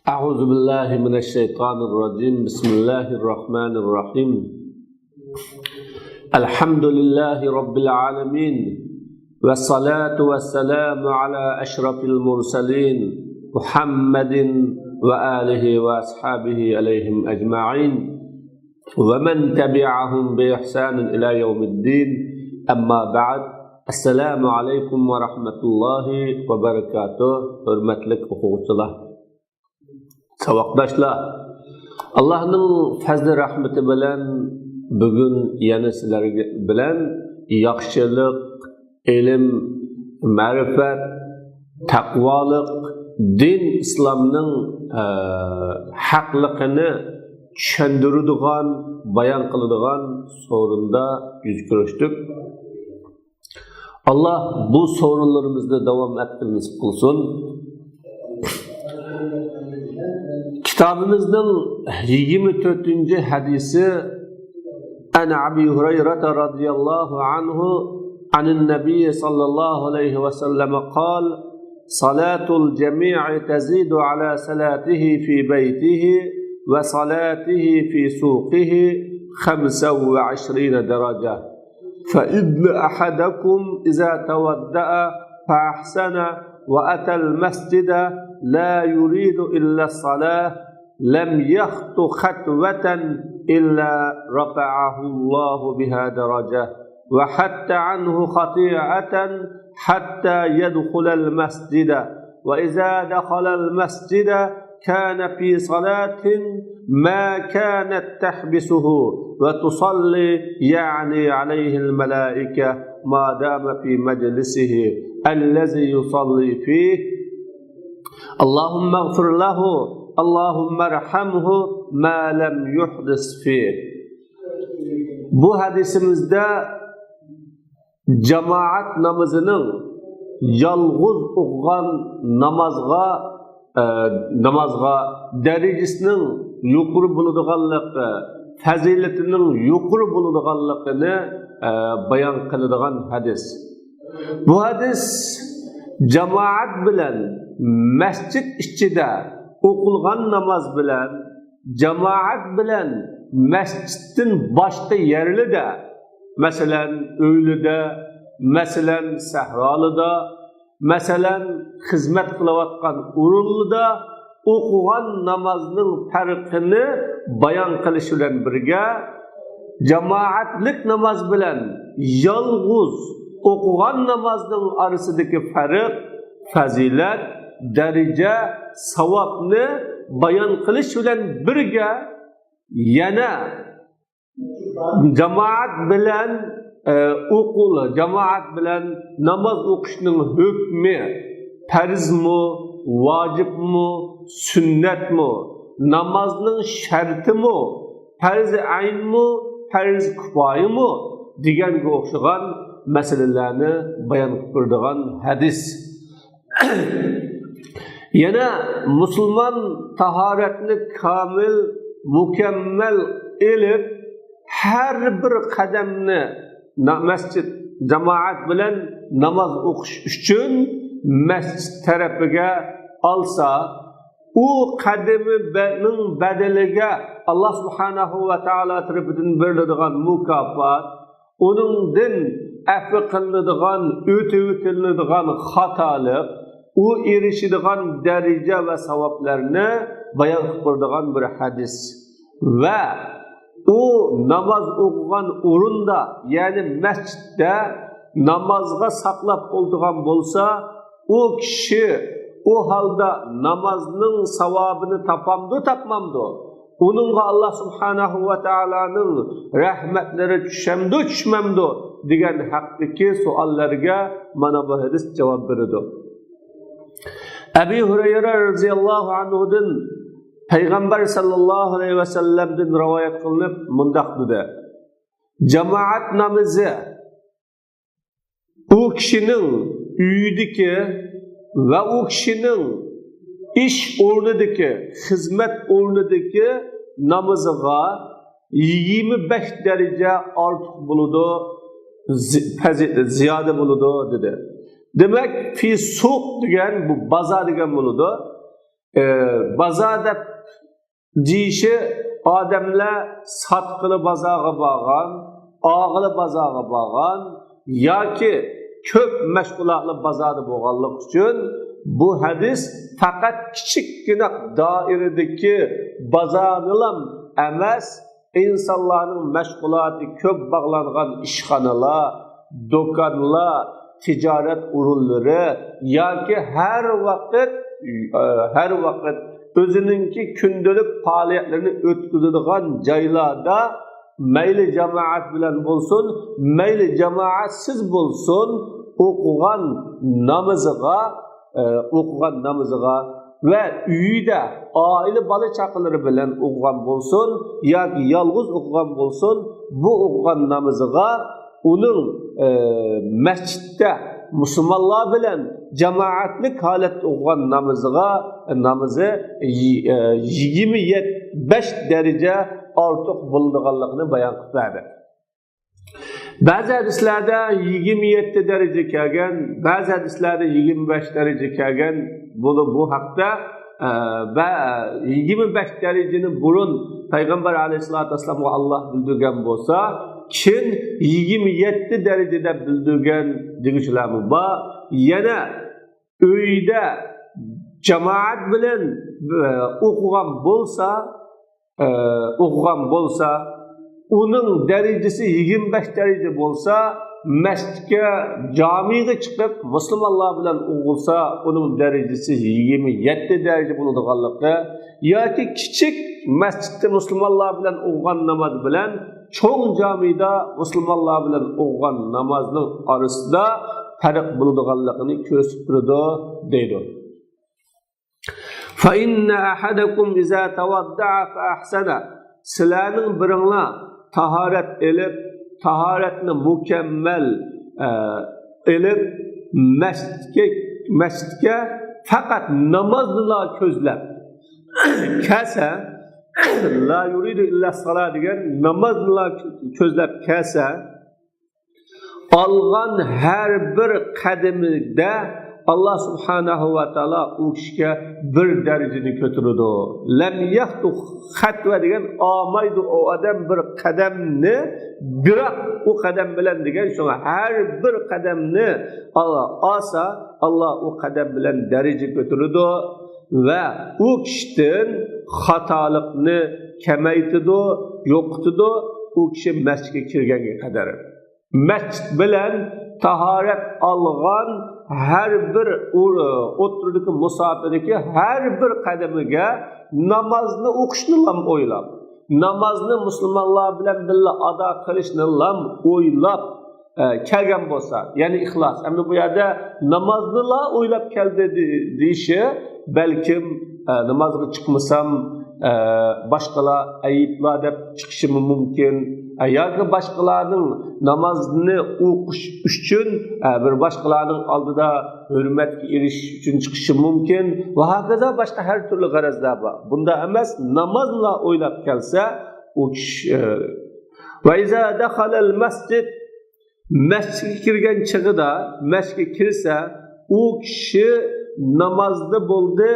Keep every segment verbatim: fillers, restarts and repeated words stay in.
أعوذ بالله من الشيطان الرجيم. بسم الله الرحمن الرحيم. الحمد لله رب العالمين. والصلاة والسلام على أشرف المرسلين محمد وآله وأصحابه عليهم أجمعين. ومن تبعهم بإحسان إلى يوم الدين. أما بعد. السلام عليكم ورحمة الله وبركاته. ھۆرمەتلىك ئوقۇغۇچىلار. ساۋاقداشلار، ئاللاھنىڭ پەزلى رەھمىتى بىلەن بۈگۈن يەنە سىلەر بىلەن ياخشىلىق، ئىلىم، مەرىپەت، تەقۋالىق، دىن ئىسلامنىڭ، ئە، ھەقلىقىنى چۈشەندۈرىدىغان، بايان قىلىدىغان سورۇندا يۈز كۆرۈشتۇق. ئاللاھ بۇ سورۇنلىرىمىزنى داۋام ئەتكىلى نېسىپ قىلسۇن. كىتابىمىزنىڭ يىگىرمە تۆتىنچى ھەدىسى، عن أبي هريرة رضي الله عنه عن النبي صلى الله عليه وسلم قال: صلاة الجميع تزيد على صلاته في بيته وصلاته في سوقه خمسا وعشرين درجة. فإن أحدكم إذا توضأ فأحسن وأتى المسجد لا يريد إلا الصلاة لم يخط خطوة إلا رفعه الله بها درجة وحط عنه خطيئة حتى يدخل المسجد، وإذا دخل المسجد كان في صلاة ما كانت تحبسه وتصلي، يعني عليه الملائكة ما دام في مجلسه الذي يصلي فيه. اللهم اغفر له، اللهم ارحمه ما لم يحدث فيه. بۇ ھەدىسىمىزدە جامائەت نامىزىنىڭ يالغۇز ئوقۇغان نامازغا، ئە، نامازغا دەرىجىسىنىڭ يۇقىرى بولىدىغانلىقى، پەزىلىتىنىڭ يۇقىرى بولىدىغانلىقىنى، ئە، بايان قىلىدىغان ھەدىس. بۇ ھەدىس جامائەت بىلەن مەسچىت ئىچىدە ئوقۇلغان ناماز بىلەن جامائەت بىلەن مەسچىتتىن باشقا يەرلىدە، مەسىلەن، ئۆيلىدە، مەسىلەن، سەھرالىدا، مەسىلەن، خىزمەت قىلىۋاتقان ئورۇنلىدا ئوقۇغان نامازنىڭ پەرقىنى بايان قىلىش بىلەن بىرگە، جامائەتلىك ناماز بىلەن يالغۇز ئوقۇغان نامازنىڭ ئارىسىدىكى پەرق، پەزىلەت، دەرىجە، ساۋابنى بايان قىلىش بىلەن بىرگە، يەنە جامائەت بىلەن، ئە، ئوقۇل، جامائەت بىلەن ناماز ئوقۇشنىڭ ھۆكمى، پەرزمۇ، ۋاجىپمۇ، سۈننەتمۇ، نامازنىڭ شەرتىمۇ، پەرزى ئەينمۇ، پەرزى كۇپايىمۇ دېگەنگە ئوخشىغان مەسىلىلەرنى بايان قىلىپ بېرىدىغان ھەدىس. يەنە مۇسۇلمان تاھارەتنى كامىل، مۇكەممەل ئېلىپ، ھەر بىر قەدەمنى نا-، مەسچىت، جامائەت بىلەن ناماز ئوقۇش ئۈچۈن مەسچىت تەرىپىگە ئالسا، ئۇ قەدىمىنىڭ بەدىلىگە ئاللا سۇبھانەھۇ ۋە تائالا تەرىپىدىن بېرىلىدىغان مۇكاپات، ئۇنىڭدىن ئەپۇ قىلىنىدىغان، ئۆتۈۋېتىلىدىغان خاتالىق، ئۇ ئېرىشىدىغان دەرىجە ۋە ساۋابلارنى بايان قىلىپ بېرىدىغان بىر ھەدىس. ۋە ئۇ ناماز ئوقۇغان ئورۇندا، يەنى مەسچىتتە نامازغا ساقلاپ ئولتۇرغان بولسا، ئۇ كىشى ئۇ ھالدا نامازنىڭ ساۋابىنى تاپامدۇ، تاپمامدۇ؟ ئۇنىڭغا ئاللا سۇبھانەھۇ ۋە تائالانىڭ رەھمەتلىرى چۈشەمدۇ، چۈشمەمدۇ دېگەن ھەقتىكى سوئاللارغا مانا بۇ ھەدىس جاۋاب بېرىدۇ. ئەبى ھۇرەيرە رەزىياللاھۇ ئەنھۇدىن پەيغەمبەر ساللاللاھۇ ئەلەيھى ۋەسەللەمدىن رىۋايەت قىلىنىپ مۇنداق دېدى: جامائەت نامىزى ئۇ كىشىنىڭ ئۆيىدىكى ۋە ئۇ كىشىنىڭ ئىش ئورنىدىكى، خىزمەت ئورنىدىكى نامىزىغا يىگىرمە بەش دەرىجە ئارتۇق بولىدۇ، زى-، پەزى-، زىيادە بولىدۇ، دېدى. دېمەك، في سوق دېگەن بۇ بازار دېگەن بولىدۇ. ئى، بازار دەپ دېيىشى، ئادەملەر ساتقىلى بازارغا بارغان، ئالغىلى بازارغا بارغان ياكى كۆپ مەشغۇلاتلىق بازاردا بولغانلىقى ئۈچۈن، بۇ ھەدىس پەقەت كىچىككىنە دائىرىدىكى بازارنىلام ئەمەس، ئىنسانلارنىڭ مەشغۇلاتى كۆپ باغلانغان ئىشخانىلار، دۇكانلار، تىجارەت ئورۇنلىرى ياكى ھەر ۋاقىت، ئە، ھەر ۋاقىت ئۆزىنىڭكى كۈندىلىك پائالىيەتلىرىنى ئۆتكۈزىدىغان جايلاردا مەيلى جامائەت بىلەن بولسۇن، مەيلى جامائەتسىز بولسۇن، ئوقۇغان نامىزىغا، ئە، ئوقۇغان نامىزىغا ۋە ئۆيىدە ئائىلە بالا چاقىلىرى بىلەن ئوقۇغان بولسۇن ياكى يالغۇز ئوقۇغان بولسۇن، بۇ ئوقۇغان نامىزىغا ئۇنىڭ، ئە، مەسچىتتە مۇسۇلمانلار بىلەن جامائەتلىك ھالەتتە ئوقۇغان نامىزىغا، نامىزى يىگىرمە بەش دەرىجە ئارتۇق بولىدىغانلىقىنى بايان قىلىپ بەردى. بەزى ھەدىسلەردە يىگىرمە يەتتە دەرىجە كەلگەن، بەزى ھەدىسلەردە يىگىرمە بەش دەرىجە كەلگەن. بۇ، بۇ ھەقتە، ئە، بە-، يىگىرمە بەش دەرىجىنى بۇرۇن پەيغەمبەر ئەلەيھىسسالاتۇ ۋەسسالامغا ئاللاھ بىلدۈرگەن بولسا، كېيىن يىگىرمە يەتتە دەرىجە دەپ بىلدۈرگەن دېگۈچىلەرمۇ بار. يەنە ئۆيدە جامائەت بىلەن، ئە، ئوقۇغان بولسا، ئە، ئوقۇغان بولسا، ئۇنىڭ دەرىجىسى يىگىرمە بەش دەرىجە بولسا، مەسچىتكە، جامىغا چىقىپ مۇسۇلمانلار بىلەن ئوقۇسا، ئۇنىڭ دەرىجىسى يىگىرمە يەتتە دەرىجە بولىدىغانلىقى ياكى كىچىك مەسچىتتە مۇسۇلمانلار بىلەن ئوقۇغان ناماز بىلەن چوڭ جامىدا مۇسۇلمانلار بىلەن ئوقۇغان نامازنىڭ ئارىسىدا پەرق بولىدىغانلىقىنى كۆرسىتىپ بېرىدۇ، دەيدۇ. فإن أحدكم إذا توضأ فأحسن، سىلەرنىڭ بىرىڭلار تاھارەت ئېلىپ، تاھارەتنى مۇكەممەل، ئە، ئېلىپ، مەسچىتكە، مەسچىتكە پەقەت نامازنىلا كۆزلەپ كەلسە، لا يريد إلا الصلاة دېگەن نامازنىلا كۆزلەپ كەلسە، ئالغان ھەر بىر قەدىمىدە ئاللا سۇبھانەھۇ ۋە تائالا ئۇ كىشىگە بىر دەرىجىنى كۆتۈرىدۇ. لەم يەختۇ خەتۋە دېگەن ئالمايدۇ ئۇ ئادەم بىر قەدەمنى، بىراق ئۇ قەدەم بىلەن دېگەن، شۇڭا ھەر بىر قەدەمنى ئالسا، ئاللا ئۇ قەدەم بىلەن دەرىجە كۆتۈرىدۇ ۋە ئۇ كىشىدىن خاتالىقنى كەمەيتىدۇ، يوقىتىدۇ، ئۇ كىشى مەسچىتكە كىرگەنگە قەدەر. مەسچىت بىلەن تاھارەت ئالغان ھەر بىر ئۇ-، ئوتتۇرىدىكى مۇساپىدىكى ھەر بىر قەدىمىگە نامازنى ئوقۇشنىلا ئويلاپ، نامازنى مۇسۇلمانلار بىلەن بىللە ئادا قىلىشنىلا ئويلاپ، ئە، كەلگەن بولسا، يەنى ئىخلاس. ئەمدى بۇ يەردە نامازنىلا ئويلاپ كەلدى دې-، دېيىشى، بەلكىم، ئە، نامازغا چىقمىسام، ئە، باشقىلار ئەيىبلار دەپ چىقىشىمۇ مۇمكىن. ئە، ياكى باشقىلارنىڭ نامازنى ئوقۇش ئۈچۈن، ئە، بىر باشقىلارنىڭ ئالدىدا ھۆرمەتكە ئېرىشىش ئۈچۈن چىقىشى مۇمكىن. ۋە ھاكازا باشقا ھەر تۈرلۈ غەرەزلەر بار. بۇنداق ئەمەس، نامازلا ئويلاپ كەلسە، ئۇ كىشى، ئە، ۋە ئىزا دەخەلەل مەسجىد، مەسچىتكە كىرگەن چېغىدا، مەسچىتكە كىرسە، ئۇ كىشى نامازدا بولدى،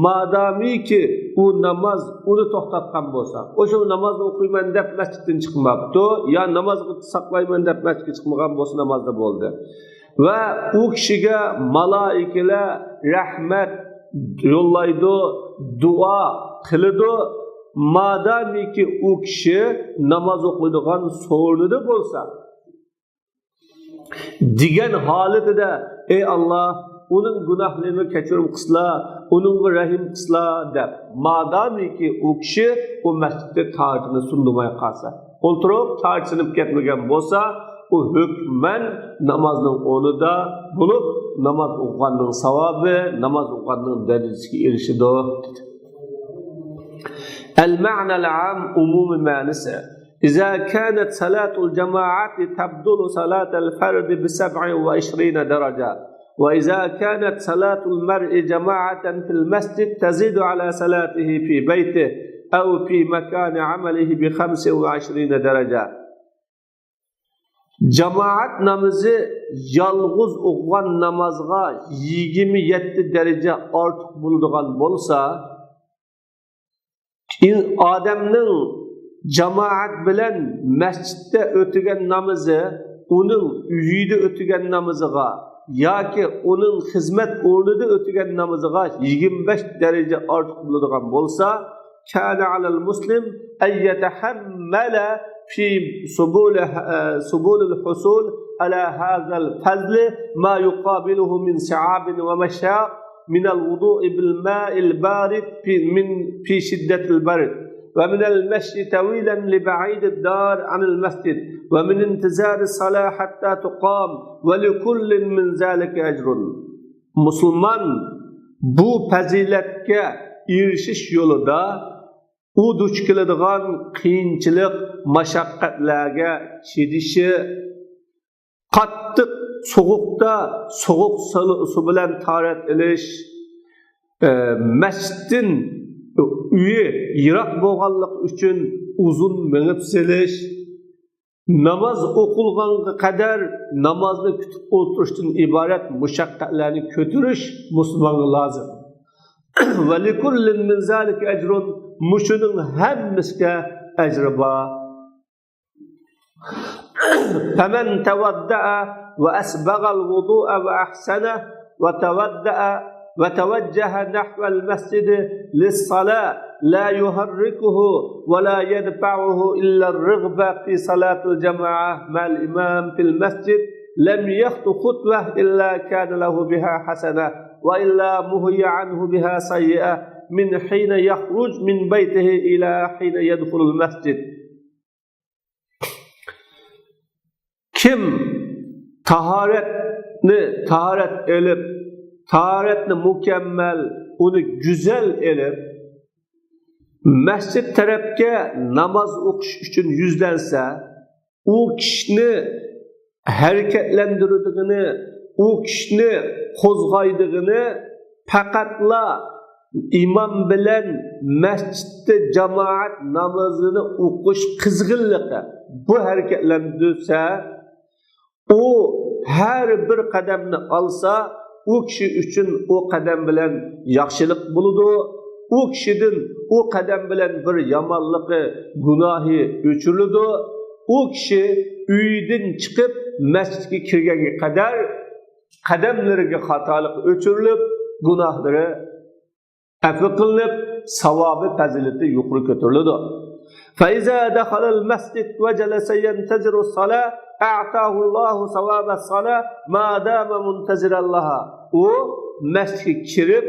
مادامىكى ئۇ ناماز ئۇنى توختاتقان بولسا، ئۇ شۇ ناماز ئوقۇيمەن دەپ مەسچىتتىن چىقماپتۇ، يا ناماز ساقلايمەن دەپ مەسچىتكە چىقمىغان بولسا، نامازدا بولدى. ۋە ئۇ كىشىگە مالائىكىلەر رەھمەت يوللايدۇ، دۇئا قىلىدۇ، مادامىكى ئۇ كىشى ناماز ئوقۇيدىغان سورۇنىدا بولسا. دېگەن ھالىتىدە، ئەي ئاللا، ئۇنىڭ گۇناھلىرىنى كەچۈرۈم قىلسىلا، ئۇنىڭغا رەھىم قىلسىلا، دەپ، مادامىكى ئۇ كىشى ئۇ مەسچىتتە تاھارىتىنى سۇندۇرماي قالسا، ئولتۇرۇپ تاھارىتى سۇنۇپ كەتمىگەن بولسا، ئۇ ھۆكمەن نامازنىڭ ئورنىدا بولۇپ، ناماز ئوقۇغاننىڭ ساۋابى، ناماز ئوقۇغاننىڭ دەرىجىسىگە ئېرىشىدۇ. ئەل مەنەل ئام، ئومۇمىي مەنىسى. إذا كانت صلاة الجماعة تبطل صلاة الفرد بسبع وعشرين درجة، وإذا كانت صلاة المرء جماعة في المسجد تزيد على صلاته في بيته أو في مكان عمله بخمس وعشرين درجة. جامائەت نامىزى يالغۇز ئوقۇغان نامازغا يىگىرمە يەتتە دەرىجە ئارتۇق بولىدىغان بولسا، ئىن-، ئادەمنىڭ جامائەت بىلەن مەسچىتتە ئۆتىگەن نامىزى ئۇنىڭ ئۆيىدە ئۆتىگەن نامىزىغا ياكى ئۇنىڭ خىزمەت ئورنىدا ئۆتىگەن نامىزىغا يىگىرمە بەش دەرىجە ئارتۇق بولىدىغان بولسا، كان على المسلم أن يتحمل في سبل، سبل الحصول على هذا الفضل ما يقابله من صعاب ومشاق من الوضوء بالماء البارد في، من، في شدة البرد، ومن المشي طويلا لبعيد الدار عن المسجد، ومن انتظار الصلاة حتى تقام، ولكل من ذلك أجر. مۇسۇلمان بۇ پەزىلەتكە ئېرىشىش يولىدا ئۇ دۇچ كېلىدىغان قىيىنچىلىق، مەشەققەتلەرگە چىدىشى، قاتتىق سوغۇقتا سوغۇق سۇ، سۇ بىلەن تاھارەت ئېلىش، ئە، مەسچىتتىن ئۆيى يىراق بولغانلىقى ئۈچۈن ئۇزۇن مېڭىپ سېلىش، ناماز ئوقۇلغانغا قەدەر نامازنى كۈتۈپ ئولتۇرۇشتىن ئىبارەت مۇشەققەتلەرنى كۆتۈرۈش مۇسۇلمانغا لازىم. ولكل من ذلك أجر، مۇشۇنىڭ ھەممىسىگە ئەجرى بار. فمن توضأ وأسبغ الوضوء وأحسنه وتودأ وتوجه نحو المسجد للصلاة لا يحركه ولا يدفعه إلا الرغبة في صلاة الجماعة مع الإمام في المسجد لم يخط خطوة إلا كان له بها حسنة وإلا محي عنه بها سيئة من حين يخرج من بيته إلى حين يدخل المسجد. كىم تاھارەتنى، تاھارەت ئېلىپ، تاھارەتنى مۇكەممەل، ئۇنى گۈزەل ئېلىپ، مەسچىت تەرەپكە ناماز ئوقۇش ئۈچۈن يۈزلەنسە، ئۇ كىشىنى ھەرىكەتلەندۈرىدىغىنى، ئۇ كىشىنى قوزغايدىغىنى پەقەتلا ئىمام بىلەن مەسچىتتە جامائەت نامىزىنى ئوقۇش قىزغىنلىقى. بۇ ھەرىكەتلەندۈرسە، ئۇ ھەر بىر قەدەمنى ئالسا، ئۇ كىشى ئۈچۈن ئۇ قەدەم بىلەن ياخشىلىق بولىدۇ. ئۇ كىشىدىن ئۇ قەدەم بىلەن بىر يامانلىقى، گۇناھى ئۆچۈرۈلىدۇ. ئۇ كىشى ئۆيىدىن چىقىپ مەسچىتكە كىرگەنگە قەدەر قەدەملىرىگە خاتالىق ئۆچۈرۈلۈپ، گۇناھلىرى ئەپۇ قىلىنىپ، ساۋابى، پەزىلىتى يۇقىرى كۆتۈرۈلىدۇ. فإذا دخل المسجد وجلس ينتظر الصلاة أعطاه الله ثواب الصلاة ما دام منتظرا لها. ئۇ مەسچىتكە كىرىپ،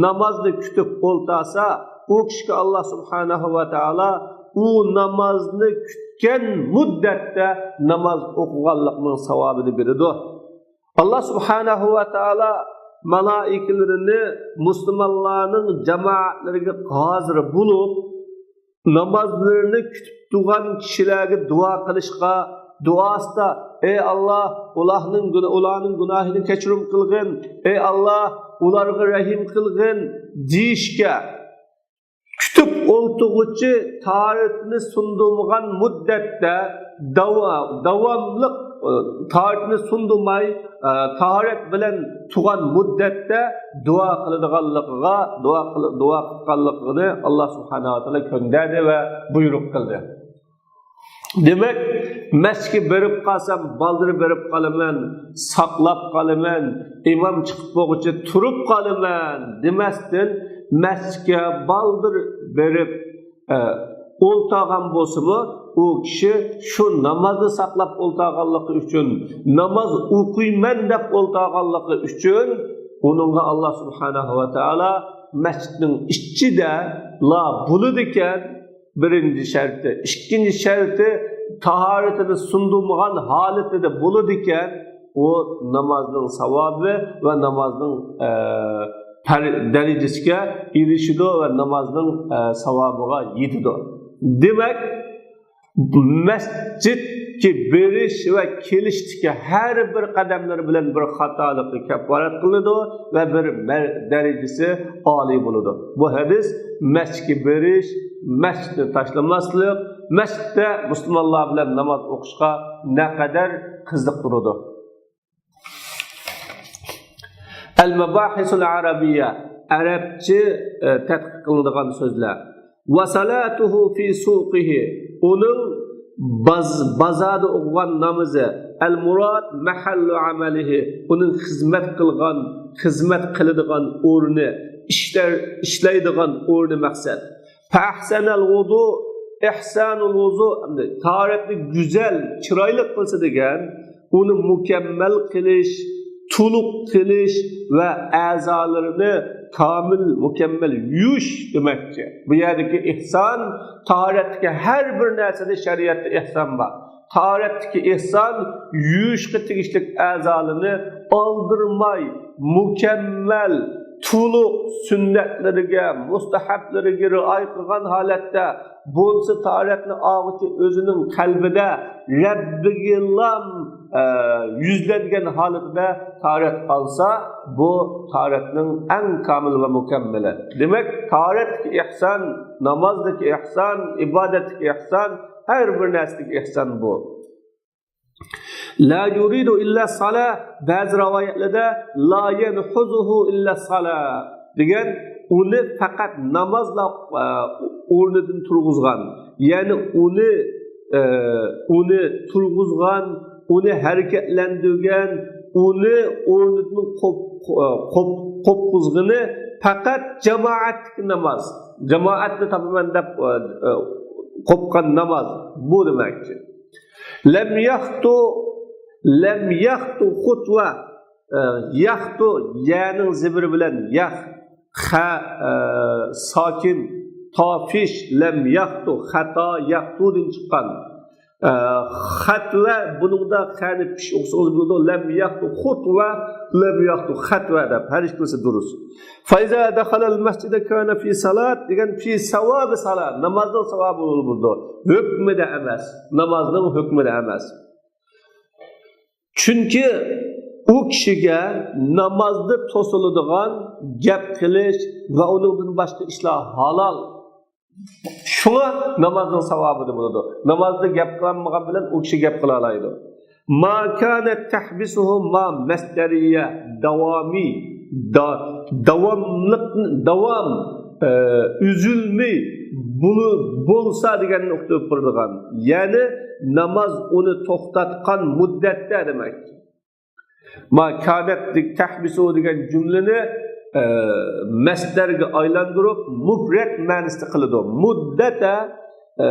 نامازنى كۈتۈپ ئولتۇرسا، ئۇ كىشىگە ئاللا سۇبھانەھۇ ۋە تائالا ئۇ نامازنى كۈتكەن مۇددەتتە ناماز ئوقۇغانلىقنىڭ ساۋابىنى بېرىدۇ. ئاللا سۇبھانەھۇ ۋە تائالا مالائىكىلىرىنى مۇسۇلمانلارنىڭ جامائەتلىرىگە ھازىر بولۇپ، نامازلىرىنى كۈتۈپ تۇرغان كىشىلەرگە دۇئا قىلىشقا، دۇئاسىدا، ئەي ئاللا، ئۇلارنىڭ گۇنا-، ئۇلارنىڭ گۇناھىنى كەچۈرۈم قىلغىن، ئەي ئاللا، ئۇلارغا رەھىم قىلغىن دېيىشكە، كۈتۈپ ئولتۇرغۇچى تاھارەتنى سۇندۇرمىغان مۇددەتتە داۋا-، داۋاملىق، ئى، تاھارەتنى سۇندۇرماي، ئى، تاھارەت بىلەن تۇرغان مۇددەتتە دۇئا قىلىدىغانلىقىغا، دۇئا قىل-، دۇئا قىلغانلىقىنى ئاللا سۇبھانەھۇ ۋە تائالا كۆندەردى ۋە بۇيرۇق قىلدى. دېمەك، مەسچىتكە بېرىپ قالسام، بالدۇر بېرىپ قالىمەن، ساقلاپ قالىمەن، ئىمام چىقىپ بولغۇچە تۇرۇپ قالىمەن دېمەستىن، مەسچىتكە بالدۇر بېرىپ، ئە، ئولتۇرغان بولسىمۇ، ئۇ كىشى شۇ نامازنى ساقلاپ ئولتۇرغانلىقى ئۈچۈن، ناماز ئوقۇيمەن دەپ ئولتۇرغانلىقى ئۈچۈن، ئۇنىڭغا ئاللا سۇبھانەھۇ ۋە تائالا مەسچىتنىڭ ئىچىدە لا بولىدىكەن، بىرىنچى شەرتى. ئىككىنچى شەرتى، تاھارىتىنى سۇندۇرمىغان ھالىتىدە بولىدىكەن، ئۇ نامازنىڭ ساۋابى ۋە نامازنىڭ، ئە، پەر-، دەرىجىسىگە ئېرىشىدۇ ۋە نامازنىڭ، ئە، ساۋابىغا يېتىدۇ. دېمەك، مەسچىتكە بېرىش ۋە كېلىشتىكى ھەر بىر قەدەملىرى بىلەن بىر خاتالىقى كاپپارەت قىلىنىدۇ ۋە بىر مەر-، دەرىجىسى ئالىي بولىدۇ. بۇ ھەدىس مەسچىتكە بېرىش، مەسچىتنى تاشلىماسلىق، مەسچىتتە مۇسۇلمانلار بىلەن ناماز ئوقۇشقا نەقەدەر قىزىقتۇرىدۇ. ئەل مەباھىسۇل ئەرەبىيە، ئەرەبچە، ئە، تەتقىق قىلىنىدىغان سۆزلەر. ۋە سالاتۇھۇ فى سۇقىھى، ئۇنىڭ باز-، بازاردا ئوقۇغان نامىزى. ئەل مۇراد مەھەللۇ ئەمەلىھى، ئۇنىڭ خىزمەت قىلغان، خىزمەت قىلىدىغان ئورنى، ئىشلەر، ئىشلەيدىغان ئورنى مەقسەت. فەھسەنەل ۋۇزۇ، ئىھسانۇل ۋۇزۇ، تاھارەتنى گۈزەل، چىرايلىق قىلسا دېگەن، ئۇنى مۇكەممەل قىلىش، تولۇق قىلىش ۋە ئەزالىرىنى كامىل، مۇكەممەل يۇيۇش دېمەكچى. بۇ يەردىكى ئىھسان، تاھارەتتىكى ھەر بىر نەرسىدە شەرىئەتتە ئىھسان بار. تاھارەتتىكى ئىھسان، يۇيۇشقا تېگىشلىك ئەزالىرىنى ئالدىرىماي، مۇكەممەل، تولۇق سۈننەتلىرىگە، مۇستەھەبلىرىگە رىئايە قىلغان ھالەتتە، بولسا تاھارەتنى ئالغۇچى ئۆزىنىڭ قەلبىدە رەببىگىلا، ئە، يۈزلەنگەن ھالىتىدە تاھارەت ئالسا، بۇ تاھارەتنىڭ ئەڭ كامىل ۋە مۇكەممىلى. دېمەك، تاھارەتتىكى ئىھسان، نامازدىكى ئىھسان، ئىبادەتتىكى ئىھسان، ھەر بىر نەرسىدىكى ئىھسان بۇ. لا يريد إلا الصلاة، بەزى رىۋايەتلەردە لا ينهضه إلا الصلاة دېگەن، ئۇنى پەقەت نامازلا، ئە، ئورنىدىن تۇرغۇزغان، يەنى ئۇنى، ئە، ئۇنى تۇرغۇزغان، ئۇنى ھەرىكەتلەندۈرگەن، ئۇنى ئورنىدىن قوپ-، قوپ-، قوپقۇزغىنى پەقەت جامائەتتىكى ناماز، جامائەتنى تاپىمەن دەپ، ئە، ئە، قوپقان ناماز، بۇ دېمەكچى. لم يخط، لم يخط خطوة. ئە، يخط، يەنىڭ زېبرى بىلەن يخ، خە، ئە، ساكىن، تا پېش، لم يخط، خەتا، يخطدىن چىققان. ئە، خەتۋە، بۇنىڭدا خەنى پېش ئوقۇسىڭىز بولىدۇ، لم يخط خطوة، لم يخط خەتۋە دەپ، ھەر ئىككىلىسى دۇرۇس. فإذا دخل المسجد كان في صلاة دېگەن، في ثواب صلاة، نامازنىڭ ساۋابى بولىدۇ. ھۆكمىدە ئەمەس، نامازنىڭ ھۆكمىدە ئەمەس. چۈنكى ئۇ كىشىگە نامازدا توسۇلىدىغان گەپ قىلىش ۋە ئۇنىڭدىن باشقا ئىشلار ھالال. شۇڭا نامازنىڭ ساۋابى دە بولىدۇ. نامازدا گەپ قىلالمىغان بىلەن ئۇ كىشى گەپ قىلالايدۇ. ما كانت تحبسه، ما مەسدەرىيە، داۋامىي، دا-، داۋاملىق، داۋام، ئە، ئۈزۈلمەي بولۇ-، بولسا دېگەننى ئۇقتۇرۇپ بېرىدىغان. يەنى ناماز ئۇنى توختاتقان مۇددەتتە دېمەك. ما كانت تحبسه دېگەن جۈملىنى، ئە، مەسدەرگە ئايلاندۇرۇپ، مۇپرەت مەنىسىدە قىلىدۇ. مۇددەتە، ئە،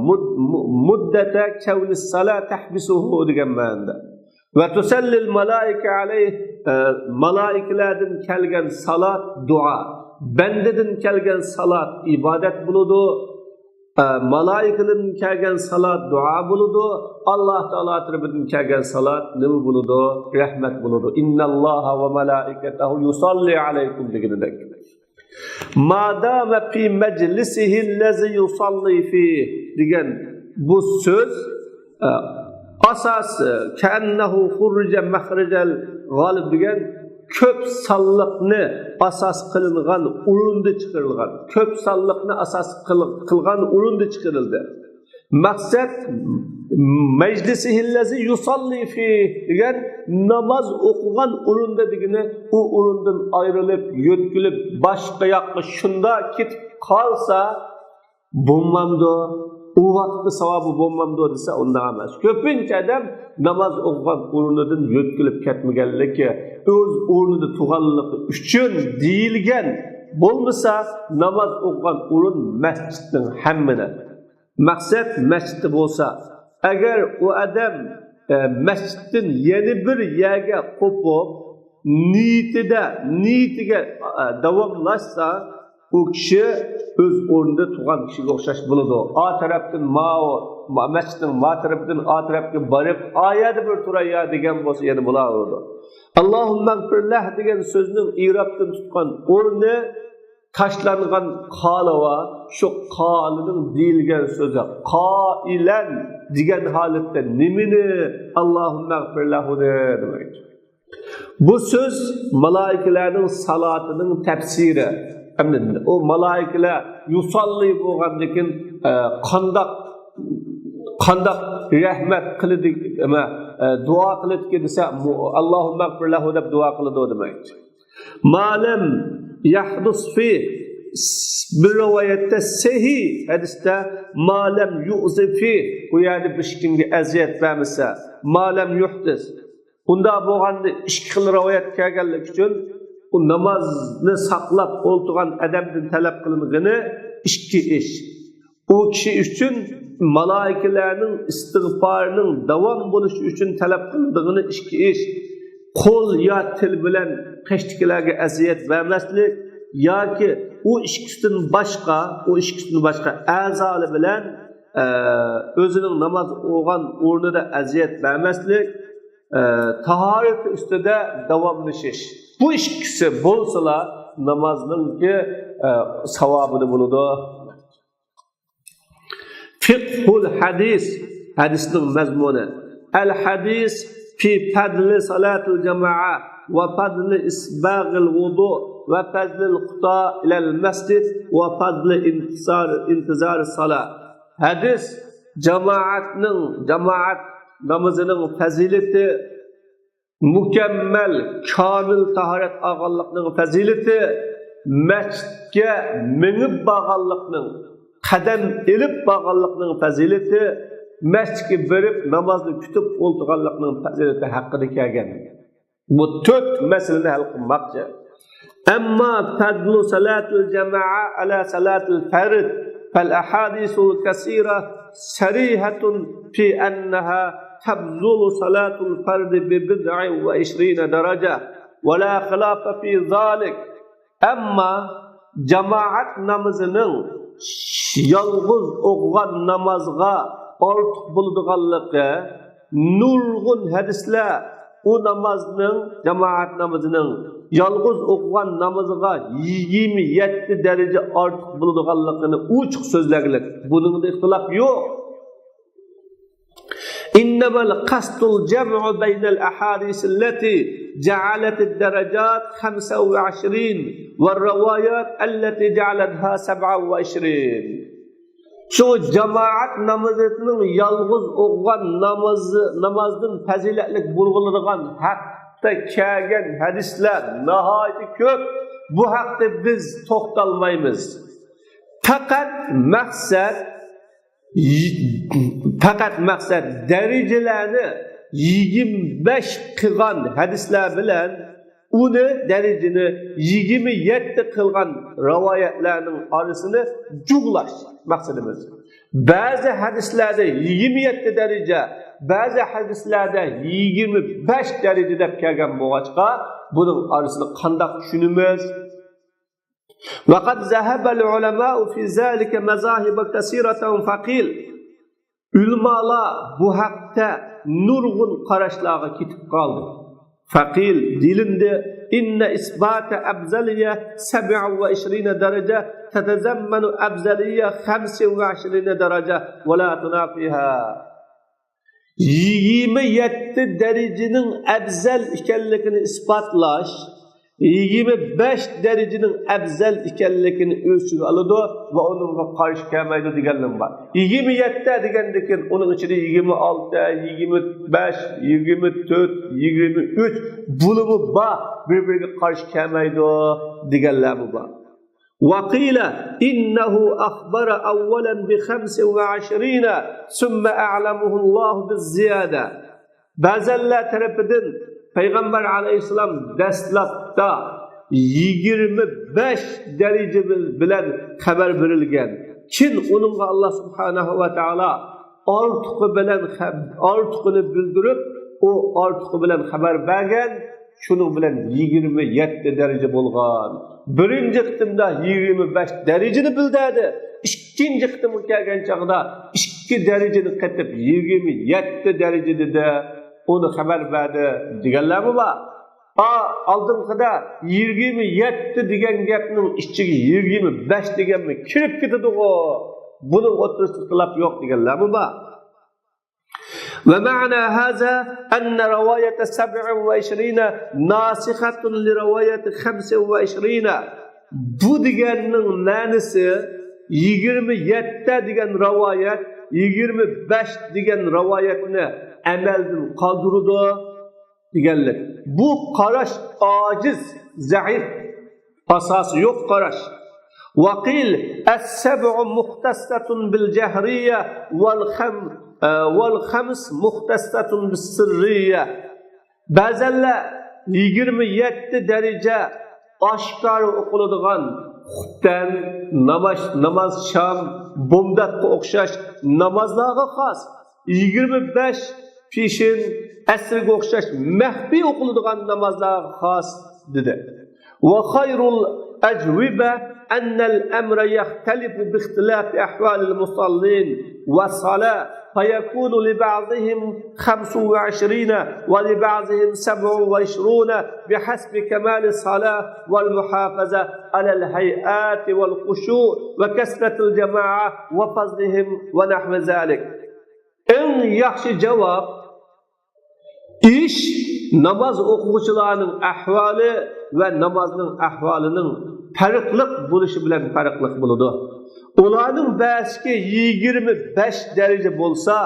مۇد-، مۇ-، مۇددەتە كەۋنى سالا تەھبىسۇھۇ دېگەن مەنىدە. ۋە تۇسەللىل مالائىكە ئەلەيھ، ئە، مالائىكىلەردىن كەلگەن سالات، دۇئا. بەندىدىن كەلگەن سالات، ئىبادەت بولىدۇ. ئە، مالائىكىدىن كەلگەن سالات دۇئا بولىدۇ. ئاللاھ تائالا تەرىپىدىن كەلگەن سالات نېمە بولىدۇ؟ رەھمەت بولىدۇ. ئىنناللاھا ۋە مالائىكەتەھۇ يۇساللى ئەلەيكۇم دېگىنىدەك. مادامە فى مەجلىسىھىللەزى يۇساللى فىھ دېگەن بۇ سۆز، ئە، ئاساس، ئە، كەئەننەھۇ خۇررىجە مەخرەجەل غالىب دېگەن كۆپ سانلىقنى ئاساس قىلىنغان ئورۇندا چىقىرىلغان، كۆپ سانلىقنى ئاساس قىل-، قىلغان ئورۇندا چىقىرىلدى. مەقسەت، مەجلىسىھىللەزى يۇساللى فىھ دېگەن ناماز ئوقۇغان ئورۇندا دېگىنى، ئۇ ئورۇندىن ئايرىلىپ، يۆتكىلىپ، باشقا ياققا شۇنداق كېتىپ قالسا، بولمامدۇ؟ ئۇ ۋاقىتتا ساۋابى بولمامدۇ دېسە، ئۇنداق ئەمەس. كۆپىنچە ئادەم ناماز ئوقۇغان ئورنىدىن يۆتكىلىپ كەتمىگەنلىكى، ئۆز ئورنىدا تۇرغانلىقى ئۈچۈن دېيىلگەن. بولمىسا، ناماز ئوقۇغان ئورۇن مەسچىتنىڭ ھەممىنى. مەقسەت مەسچىتتە بولسا، ئەگەر ئۇ ئادەم، ئە، مەسچىتتىن يەنە بىر يەرگە قوپۇپ، نىيىتىدە، نىيىتىگە، ئە، داۋاملاشسا، ئۇ كىشى ئۆز ئورنىدا تۇرغان كىشىگە ئوخشاش بولىدۇ. ئا تەرەپتىن ماۋۇ، ما-، مەسچىتنىڭ ما تەرىپىدىن ئا تەرەپكە بارىپ، ئا يەردە بىر تۇراي يا دېگەن بولسا يەنە بولىدۇ. ئاللاھۇممەغفىرلەھ دېگەن سۆزنىڭ ئىرابتىن تۇتقان ئورنى تاشلانغان قالىۋا، شۇ قالىنىڭ دېيىلگەن سۆزى، قائىلەن دېگەن ھالەتتە نېمىنى؟ ئاللاھۇممەغفىر لەھۇنى دېمەكچى. بۇ سۆز مالائىكىلەرنىڭ سالاتىنىڭ تەپسىرى. ئەمدى ئۇ مالائىكىلەر يۇساللى بولغاندىن كېيىن، ئە، قانداق، قانداق رەھمەت قىلىدىكى، ئە، دۇئا قىلىدىكى دېسە، ئاللاھۇممەغفىر لەھۇ دەپ دۇئا قىلىدۇ دېمەكچى. ما لەم يەھدۇس فى، بىر رىۋايەتتە سەھىھ ھەدىستە ما لەم يۇئزى فى، بۇ يەردە ھېچكىمگە ئەزىيەت بەرمىسە، ما لەم يۇھدىس. ئۇنداق بولغاندا ئىككى خىل رىۋايەت كەلگەنلىكى ئۈچۈن، ئۇ نامازنى ساقلاپ ئولتۇرغان ئادەمدىن تەلەپ قىلىنغىنى ئىككى ئىش. ئۇ كىشى ئۈچۈن مالائىكىلەرنىڭ ئىستىغپارىنىڭ داۋام بولۇشى ئۈچۈن تەلەپ قىلىدىغىنى ئىككى ئىش. قول يا تىل بىلەن قېشىدىكىلەرگە ئەزىيەت بەرمەسلىك ياكى ئۇ ئىككىسىدىن باشقا، ئۇ ئىككىسىدىن باشقا ئەزالار بىلەن، ئە، ئۆزىنىڭ ناماز ئوقۇغان ئورنىدا ئەزىيەت بەرمەسلىك، ئە، تاھارەت ئۈستىدە داۋاملىشىش. بۇ ئىككىسى بولسىلا نامازنىڭكى، ئە، ساۋابىنى بولىدۇ. فىقھۇل ھەدىس، ھەدىسنىڭ مەزمۇنى. الحديث في فضل صلاة الجماعة وفضل إسباغ الوضوء وفضل الخطى إلى المسجد وفضل انتظار، انتظار الصلاة. ھەدىس جامائەتنىڭ، جامائەت نامىزىنىڭ پەزىلىتى، مۇكەممەل، كامىل تاھارەت ئالغانلىقنىڭ پەزىلىتى، مەسچىتكە مېڭىپ بارغانلىقنىڭ، قەدەم ئېلىپ بارغانلىقنىڭ پەزىلىتى، مەسچىتكە بېرىپ نامازنى كۈتۈپ ئولتۇرغانلىقنىڭ پەزىلىتى ھەققىدە كەلگەن. بۇ تۆت مەسىلىنى ھەل قىلماقچى. أما فضل صلاة الجماعة على صلاة الفرد فالأحاديث الكثيرة صريحة في أنها تفضل صلاة الفرد ببضع وعشرين درجة ولا خلاف في ذلك. ئەمما جامائەت نامىزىنىڭ يالغۇز ئوقۇغان نامازغا ئارتۇق بولىدىغانلىقى، نۇرغۇن ھەدىسلەر ئۇ نامازنىڭ، جامائەت نامىزىنىڭ يالغۇز ئوقۇغان نامىزىغا يىگىرمە يەتتە دەرىجە ئارتۇق بولىدىغانلىقىنى ئوچۇق سۆزلەگلىك. بۇنىڭدا ئىختىلاپ يوق. إنما القصد الجمع بين الأحاديث التي جعلت الدرجات خمسة وعشرين والروايات التي جعلتها سبعة وعشرين. شۇ جامائەت نامىزىنىڭ يالغۇز ئوقۇغان نامازى، نامازدىن پەزىلەتلىك بولغىلىدىغان ھەقتە كەلگەن ھەدىسلەر ناھايىتى كۆپ. بۇ ھەقتە بىز توختالمايمىز. پەقەت مەقسەت، پەقەت مەقسەت دەرىجىلەرنى يىگىرمە بەش قىلغان ھەدىسلەر بىلەن ئۇنى، دەرىجىنى يىگىرمە يەتتە قىلغان رىۋايەتلەرنىڭ ئارىسىنى جۇغلاش مەقسىتىمىز. بەزى ھەدىسلەردە يىگىرمە يەتتە دەرىجە، بەزى ھەدىسلەردە يىگىرمە بەش دەرىجە دەپ كەلگەن بولغاچقا، بۇنىڭ ئارىسىنى قانداق چۈشىنىمىز؟ وقد ذهب العلماء في ذلك مذاهب كثيرة فقيل. ئۆلىمالار بۇ ھەقتە نۇرغۇن قاراشلارغا كېتىپ قالدى. فقيل، دېيىلدى، إن إثبات أفضلية سبع وعشرين درجة تتضمن أفضلية خمس وعشرين درجة ولا تنافيها. يىگىرمە يەتتە دەرىجىنىڭ ئەۋزەل ئىكەنلىكىنى ئىسپاتلاش يىگىرمە بەش دەرىجىنىڭ ئەۋزەل ئىكەنلىكىنى ئۆز ئىچىگە ئالىدۇ ۋە ئۇنىڭغا قارشى كەلمەيدۇ دېگەنلىرىمۇ بار. يىگىرمە يەتتە دېگەندىكىن ئۇنىڭ ئىچىدە يىگىرمە ئالتە، يىگىرمە بەش، يىگىرمە تۆت، يىگىرمە ئۈچ بۇلىمۇ بار، بىر-بىرىگە قارشى كەلمەيدۇ دېگەنلەرمۇ بار. وقيل إنه أخبر أولا بخمس وعشرين ثم أعلمه الله بالزيادة. بەزەنلەر تەرىپىدىن پەيغەمبەر ئەلەيھىسسالام دەسلەپتە يىگىرمە بەش دەرىجە بىلەن خەۋەر بېرىلگەن. كېيىن ئۇنىڭغا ئاللا سۇبھانەھۇ ۋە تائالا ئارتۇقى بىلەن خە-، ئارتۇقىنى بىلدۈرۈپ، ئۇ ئارتۇقى بىلەن خەۋەر بەرگەن. شۇنىڭ بىلەن يىگىرمە يەتتە دەرىجە بولغان. بىرىنچى قېتىمدا يىگىرمە بەش دەرىجىنى بىلدۈردى. ئىككىنچى قېتىمغا كەلگەن چاغدا ئىككى دەرىجىنى قېتىپ يىگىرمە يەتتە دەرىجە دېدى. ئۇنى خەۋەر بەردى دېگەنلەرمۇ بار. ئا، ئالدىنقىدا يىگىرمە يەتتە دېگەن گەپنىڭ ئىچىگە يىگىرمە بەش دېگەنمۇ كىرىپ كېتىدىغۇ؟ بۇنىڭ ئوتتۇرىسىدا ئىختىلاپ يوق دېگەنلەرمۇ بار. ومعنى هذا أن رواية سبع وعشرين ناسخة لرواية خمس وعشرين. بۇ دېگەننىڭ مەنىسى، يىگىرمە يەتتە دېگەن رىۋايەت يىگىرمە بەش دېگەن رىۋايەتنى ئەمەلدىن قالدۇرىدۇ دېگەنلىك. بۇ قاراش ئاجىز، زەئىپ، ئاساسى يوق قاراش. وقيل السبع مختصة بالجهرية والخم-، ئە، والخمس مختصة بالسرية. بەزەنلەر يىگىرمە يەتتە دەرىجە ئاشكارا ئوقۇلىدىغان خۇپتەن، ناماز، ناماز شام، بومداتقا ئوخشاش نامازلارغا خاس، يىگىرمە بەش پېشىن، ئەسرگە ئوخشاش مەخپىي ئوقۇلىدىغان نامازلارغا خاس، دېدى. وخير الأجوبة أن الأمر يختلف باختلاف أحوال المصلين والصلاة، فيكون لبعضهم خمس وعشرين ولبعضهم سبع وعشرون بحسب كمال الصلاة والمحافظة على الهيئات والخشوع وكثرة الجماعة وفضلهم ونحو ذلك. ئەڭ ياخشى جاۋاب، ئىش ناماز ئوقۇغۇچىلارنىڭ ئەھۋالى ۋە نامازنىڭ ئەھۋالىنىڭ پەرقلىق بولۇشى بىلەن پەرقلىق بولىدۇ. ئۇلارنىڭ بەزىسى يىگىرمە بەش دەرىجە بولسا،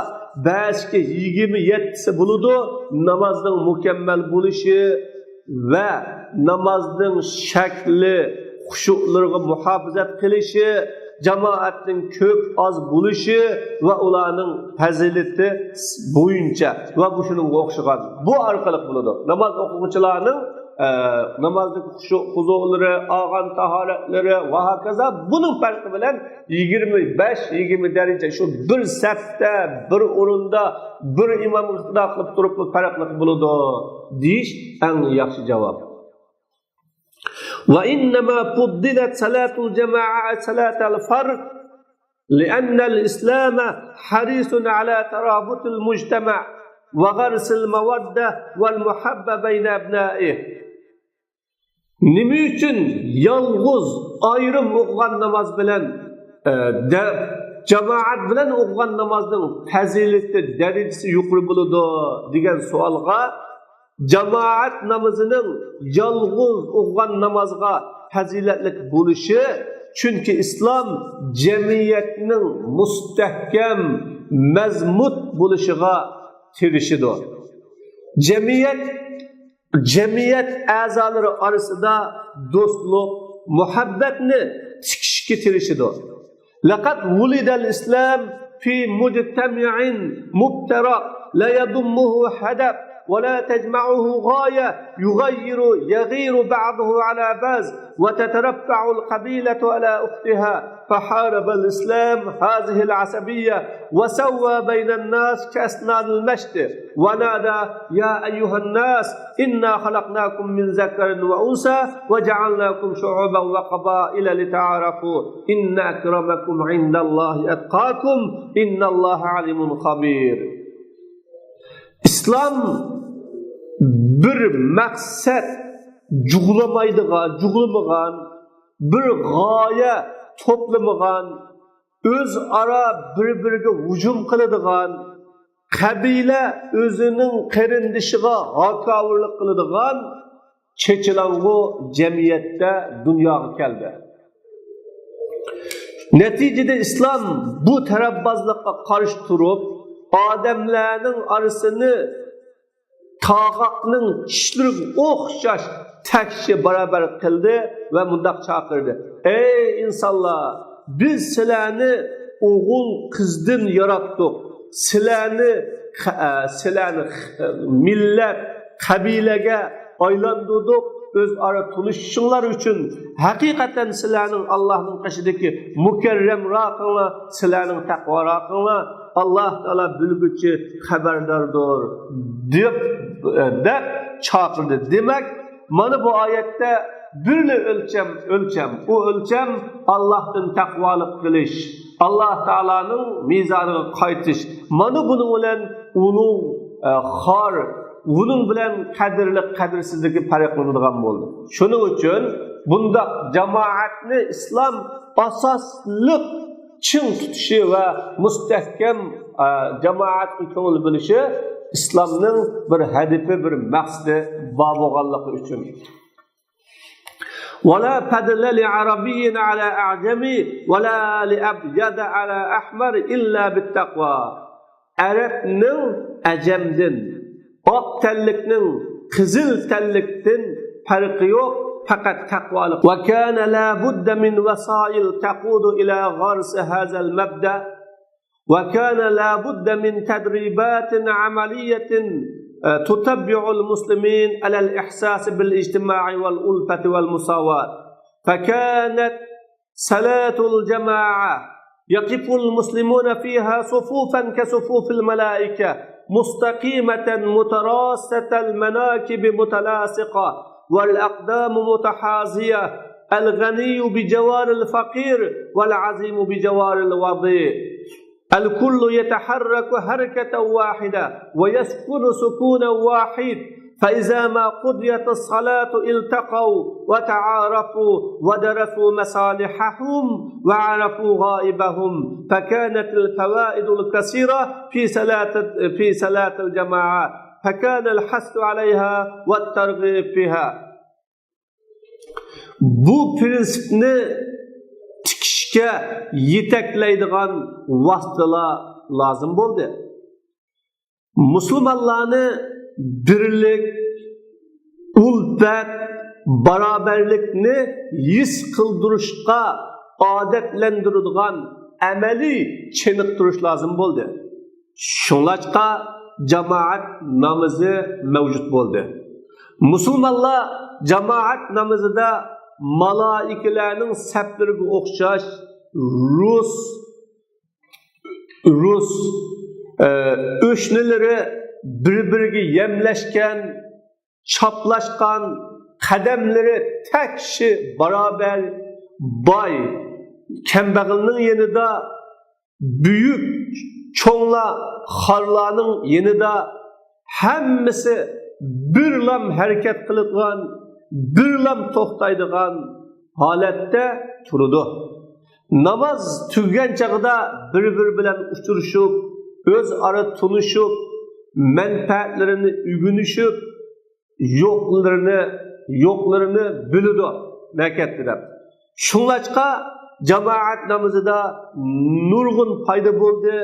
بەزىسى يىگىرمە يەتتىسى بولىدۇ. نامازنىڭ مۇكەممەل بولۇشى ۋە نامازنىڭ شەكلى، خۇشۇلىرىغا مۇھاپىزەت قىلىشى، جامائەتنىڭ كۆپ ئاز بولۇشى ۋە ئۇلارنىڭ پەزىلىتى بويىچە ۋە مۇشۇنىڭغا ئوخشىغان، بۇ ئارقىلىق بولىدۇ. ناماز ئوقۇغۇچىلارنىڭ، ئە، نامازدىكى خۇشۇ-، خۇزۇلىرى، ئالغان تاھارەتلىرى ۋە ھاكازا، بۇنىڭ پەرقى بىلەن يىگىرمە بەش، يىگىرمە دەرىجە شۇ بىر سەپتە، بىر ئورۇندا، بىر ئىمامغا ئىقتىدا قىلىپ تۇرۇپلا پەرقلىق بولىدۇ دېيىش ئەڭ ياخشى جاۋاب. وإنما فضلت صلاة الجماعة على صلاة الفرد لأن الإسلام حريص على ترابط المجتمع وغرس المودة والمحبة بين أبنائه. نېمە ئۈچۈن يالغۇز ئايرىم ئوقۇغان ناماز بىلەن، ئە، دە-، جامائەت بىلەن ئوقۇغان نامازنىڭ پەزىلىتى، دەرىجىسى يۇقىرى بولىدۇ دېگەن سوئالغا، جامائەت نامىزىنىڭ يالغۇز ئوقۇغان نامازغا پەزىلەتلىك بولۇشى، چۈنكى ئىسلام جەمئىيەتنىڭ مۇستەھكەم، مەزمۇت بولۇشىغا تىرىشىدۇ. جەمئىيەت، جەمئىيەت ئەزالىرى ئارىسىدا دوستلۇق، مۇھەببەتنى تىكىشكە تىرىشىدۇ. لقد ولد الإسلام في مجتمع مفترق، لا يضمه هدف ولا تجمعه غاية، يغير، يغير بعضه على بعض، وتترفع القبيلة على أختها، فحارب الإسلام هذه العصبية، وسوى بين الناس كأسنان المشط، ونادى: يا أيها الناس، إنا خلقناكم من ذكر وأنثى وجعلناكم شعوبا وقبائل لتعارفوا إن أكرمكم عند الله أتقاكم إن الله عليم خبير. ئىسلام بىر مەقسەت جۇغلىمايدىغان، جۇغلىمىغان، بىر غايە توپلىمىغان، ئۆزئارا بىر-بىرىگە ھۇجۇم قىلىدىغان، قەبىلە ئۆزىنىڭ قېرىندىشىغا ھاكاۋۇرلۇق قىلىدىغان چېچىلاڭغۇ جەمئىيەتتە دۇنياغا كەلدى. نەتىجىدە ئىسلام بۇ تەرەپبازلىققا قارشى تۇرۇپ، ئادەملەرنىڭ ئارىسىنى تاغاقنىڭ چىشلىرىغا ئوخشاش تەكشى بارابەر قىلدى ۋە مۇنداق چاقىردى: ئەي ئىنسانلار، بىز سىلەرنى ئوغۇل قىزدىن ياراتتۇق. سىلەرنى، سىلەرنى مىللەت، قەبىلىگە ئايلاندۇردۇق، ئۆزئارا تونۇشۇشۇڭلار ئۈچۈن. ھەقىقەتەن سىلەرنىڭ ئاللاھنىڭ قېشىدىكى مۇكەررەمراقىڭلار، سىلەرنىڭ تەقۋاراقىڭلار، ئاللاھ تائالا بىلگۈچى، خەۋەرداردۇر، دەپ، دەپ چاقىردى. دېمەك، مانا بۇ ئايەتتە بىرلا ئۆلچەم، ئۆلچەم، ئۇ ئۆلچەم ئاللاھتىن تەقۋالىق قىلىش، ئاللاھ تائالانىڭ مىزانىغا قايتىش. مانا بۇنىڭ بىلەن ئۇلۇغ، ئە، خار، ئۇنىڭ بىلەن قەدىرلىك، قەدىرسىزلىكى پەرقلىنىدىغان بولدى. شۇنىڭ ئۈچۈن بۇنداق جامائەتنى ئىسلام ئاساسلىق چىڭ تۇتۇشى ۋە مۇستەھكەم، ئە، جامائەتكە كۆڭۈل بۆلۈشى ئىسلامنىڭ بىر ھەدىپى، بىر مەقسىتى بار بولغانلىقى ئۈچۈن. ولا فضل لعربي على أعجمي ولا لأبيض على أحمر إلا بالتقوى. ئەرەبنىڭ ئەجەمدىن، ئاق تەنلىكنىڭ قىزىل تەنلىكتىن پەرقى يوق، پەقەت تەقۋالىق. وكان لا بد من وسائل تقود إلى غرس هذا المبدأ، وكان لا بد من تدريبات عملية، آه، تتبع المسلمين على الإحساس بالاجتماع والألفة والمساواة. فكانت صلاة الجماعة يقف المسلمون فيها صفوفا كصفوف الملائكة، مستقيمة متراصة المناكب متلاصقة، والأقدام متحاذية، الغني بجوار الفقير، والعظيم بجوار الوضيع. الكل يتحرك حركة واحدة ويسكن سكونا واحد، فإذا ما قضيت الصلاة التقوا وتعارفوا ودرسوا مصالحهم وعرفوا غائبهم، فكانت الفوائد الكثيرة في صلاة، في صلاة الجماعة، فكان الحث عليها والترغيب فيها. بۇ پىرىنسىپنى تىكىشكە يېتەكلەيدىغان ۋاسىتىلەر لازىم بولدى. مۇسۇلمانلارنى بىرلىك، ئۈلپەت، باراۋەرلىكنى ھېس قىلدۇرۇشقا ئادەتلەندۈرىدىغان ئەمەلىي چېنىقتۇرۇش لازىم بولدى. شۇڭلاشقا جامائەت نامىزى مەۋجۇت بولدى. مۇسۇلمانلار جامائەت نامىزىدا مالائىكىلەرنىڭ سەپلىرىگە ئوخشاش رۇس، رۇس، ئە، ئۆشنىلىرى بىر-بىرىگە يەملەشكەن، چاپلاشقان، قەدەملىرى تەكشى باراۋەر، باي، كەمبەغەلنىڭ يېنىدا، بۈيۈك چوڭلار، خارلارنىڭ يېنىدا ھەممىسى بىرلام ھەرىكەت قىلىدىغان، بىرلام توختايدىغان ھالەتتە تۇرىدۇ. ناماز تۈگىگەن چاغدا بىر-بىرى بىلەن ئۇچرىشىپ، ئۆزئارا تونۇشۇپ، مەنپەئەتلىرىنى ئۆگىنىشىپ، يوقلىرىنى، يوقلىرىنى بىلىدۇ، نەكەتتە دەپ. شۇڭلاشقا جامائەت نامىزىدا نۇرغۇن پايدا بولدى.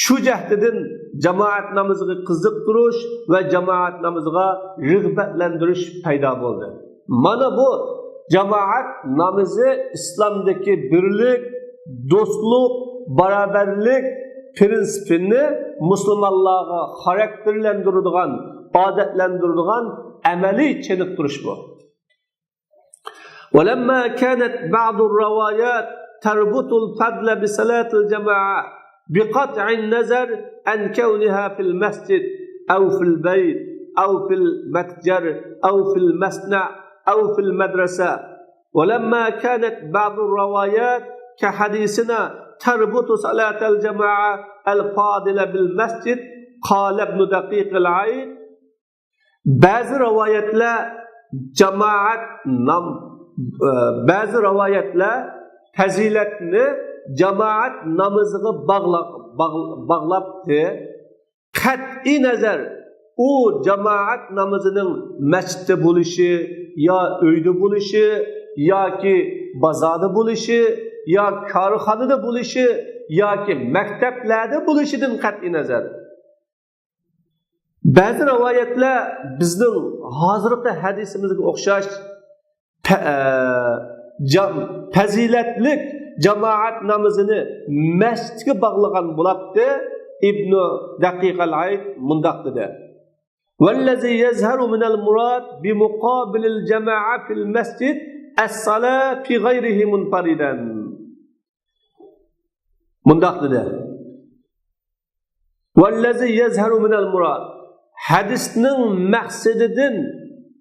شۇ جەھەتتىن جامائەت نامىزىغا قىزىقتۇرۇش ۋە جامائەت نامىزىغا رىغبەتلەندۈرۈش پەيدا بولدى. مانا بۇ جامائەت نامىزى ئىسلامدىكى بىرلىك، دوستلۇق، باراۋەرلىك پىرىنسىپىنى مۇسۇلمانلارغا خاراكتېرلەندۈرىدىغان، ئادەتلەندۈرىدىغان ئەمەلىي چېنىقتۇرۇش بۇ. ولما كانت بعض الروايات تربط الفضل بصلاة الجماعة بقطع النظر عن كونها في المسجد أو في البيت أو في المتجر أو في المصنع أو في المدرسة، ولما كانت بعض الروايات كحديثنا تربط صلاة الجماعة الفاضلة بالمسجد، قال ابن دقيق العيد، بەزى رىۋايەتلەر جامائەت نام-، ئە، بەزى رىۋايەتلەر پەزىلەتنى جامائەت نامىزىغا باغلا-، باغ-، باغلاپتى. قەتئىي نەزەر، ئۇ جامائەت نامىزىنىڭ مەسچىتتە بولۇشى، يا ئۆيدە بولۇشى، ياكى بازاردا بولۇشى، يا كارخانىدا بولۇشى، ياكى مەكتەپلەردە بولۇشىدىن قەتئىي نەزەر. بەزى رىۋايەتلەر بىزنىڭ ھازىرقى ھەدىسىمىزگە ئوخشاش پە-، ئە، جام-، پەزىلەتلىك جامائەت نامىزىنى مەسچىتكە باغلىغان بولاتتى. ئىبنۇ دەقىق ئەل ئەيد مۇنداق دېدى: والذي يظهر من المراد بمقابل الجماعة في المسجد الصلاة في غيره منفردا. مۇنداق دېدى. والذي يظهر من المراد. ھەدىسنىڭ مەقسىتىدىن